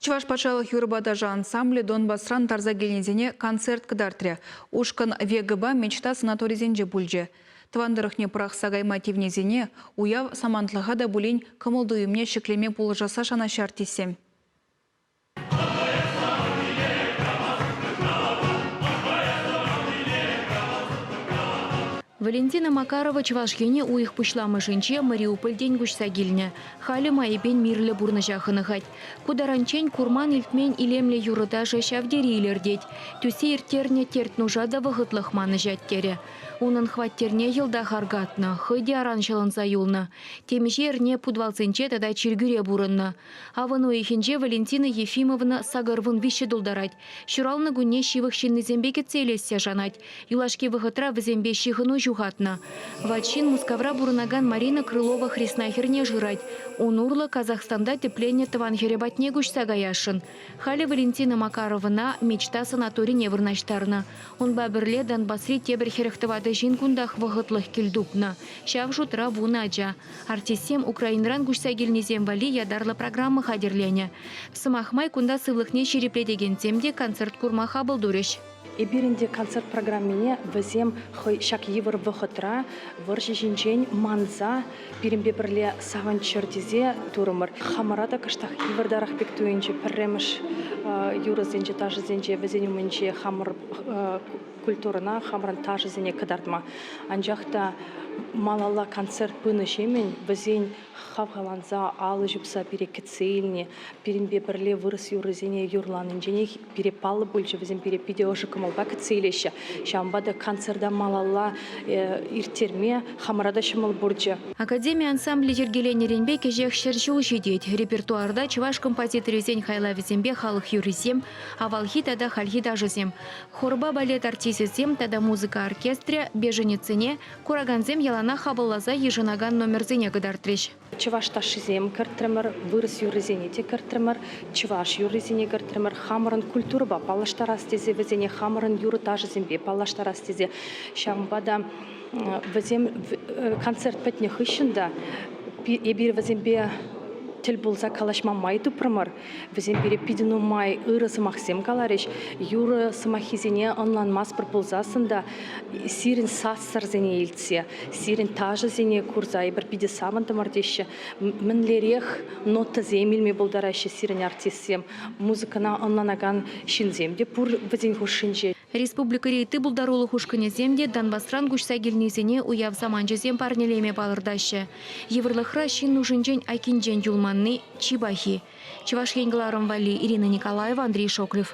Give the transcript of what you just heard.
Чӑваш патшалӑх юрӑпа ташӑ ансамблӗ Донбасран тарса килнисене концерт кӑтартрӗ. Ушкӑн Вегӑпа Мечта санаторисенче пулчӗ. Тӑван тӑрӑхне пӑрахса кайма тивнисене уяв самантлӑха та пулин кӑмӑл-туйӑмне ҫӗклеме пулӑшасса шанаҫҫӗ артистсем. Валентина Макарова Чӑваш Ене уйӑх пуҫламӑшӗнче Мариупольтен куҫса килнӗ. Халӗ майӗпен мирлӗ пурнӑҫа хӑнӑхать. Ку таранччен курман-илтмен илемлӗ юрӑ-ташӑ ҫав тери илӗртет. Тӳссе ирттернӗ терт-нуша та вӑхӑтлӑх манӑҫать терӗ. Унӑн хваттерне йӑлтах аркатнӑ, хӑй те аран ҫӑлӑнса юлнӑ. Темиҫе эрне путвалсенче тата чиркӳре пурӑннӑ. Авӑн уйӑхӗнче Валентина Ефимовна 83 тултарать. Ҫуралнӑ кунне ҫывӑх ҫыннисемпе кӗтсе илессе шанать. Юлашки вӑхӑтра вӗсемпе ҫыхӑну ҫухатнӑ. Ват ҫын Мускавра пурӑнакан Марина Крылова хресна хӗрне шырать. Ун урлӑ Казахстанта тӗпленнӗ тӑван хӗрӗ патне куҫса каясшӑн. Халӗ Валентина Макаровӑна Мечта санаторине вырнаҫтарнӑ. Унпа пӗрле Донбасри тепӗр 44 ҫын кунтах вӑхӑтлӑх кил тупнӑ. Ҫав шутра вунӑ ача. Артистсем Украинӑран куҫса килнисем валли ятарлӑ программа хатӗрленӗ. Сӑмах май, кунта сывлӑхне ҫирӗплетекенсем те концерт курма хапӑл турӗҫ. Эпир ӗнтӗ концерт программине вӗсем хӑй ҫак йывӑр вӑхӑтра вӑрҫӑ ҫинчен манса пирӗнпе пӗрле савӑнччӑр тесе турӑмӑр. Хамӑра та кӑштах йывӑртарах пек туйӑнчӗ пӗрремӗш юрӑсенче, ташӑсенче вӗсен умӗнче хамӑр культурӑна, хамӑрӑн ташӑсене кӑтартма. Анчах та малалла концерт пынӑ-ҫемӗн вӗсен хавхаланса алӑ ҫупса пире кӗтсе илни, пирӗнпе пӗрле вырӑс юррисене юрланинченех пире паллӑ пулчӗ, вӗсем пире питӗ ӑшӑ кӑмӑлпа кӗтсе илеҫҫӗ. Ҫавӑнпа та концерта малалла ирттерме хамӑра та ҫӑмӑл пулчӗ. Академи ансамблӗ йӗркеленнӗренпе кӗҫех 100 ҫул ҫитет. Репертуарта чӑваш композиторӗсен хайлавӗсемпе халӑх юррисем, авалхи тата хальхи ташӑсем, хорпа балет артисчӗсем тата музыка оркестрӗ беженецсене куракансем яланах хапӑлласа йышӑнакан номерсене кӑтартрӗҫ. Чӑваш ташшисем кӗртрӗмӗр, вырӑс юррисене те кӗртрӗмӗр, чӑваш юррисене кӗртрӗмӗр. Хамӑрӑн культурӑпа паллаштарас тесе вӗсене хамӑрӑн юрӑ-ташӑсемпе паллаштарас тесе. Ҫавӑнпа та вӗсем концерт пӗтнӗ хыҫҫӑн та эпир вӗсемпе тӗл пулса калаҫма май тупрӑмӑр. Вӗсем пире питӗ нумай ырӑ сӑмахсем каларӗҫ. Юрӑ сӑмаххисене ӑнланмастпӑр пулсассӑн та сирӗн сассӑрсене илтсе, сирӗн ташӑсене курса эпир питӗ савӑнтӑмӑр теҫҫӗ. Мӗнлерех нотӑсем илме пултараҫҫӗ сирӗн артистсем. Музыкӑна ӑнланакан ҫынсем те пур вӗсен хушшинче. Республикӑри ытти пултарулӑх ушкӑнӗсем те Донбасран куҫса килнисене уяв саманчӗсем парнелеме палӑртаҫҫӗ. Йывӑрлӑхра ҫын нушинчен айккинчен юлманни чи пахи. Чӑваш Ен кӑларӑм валли Ирина Николаева, Андрей Шоклев.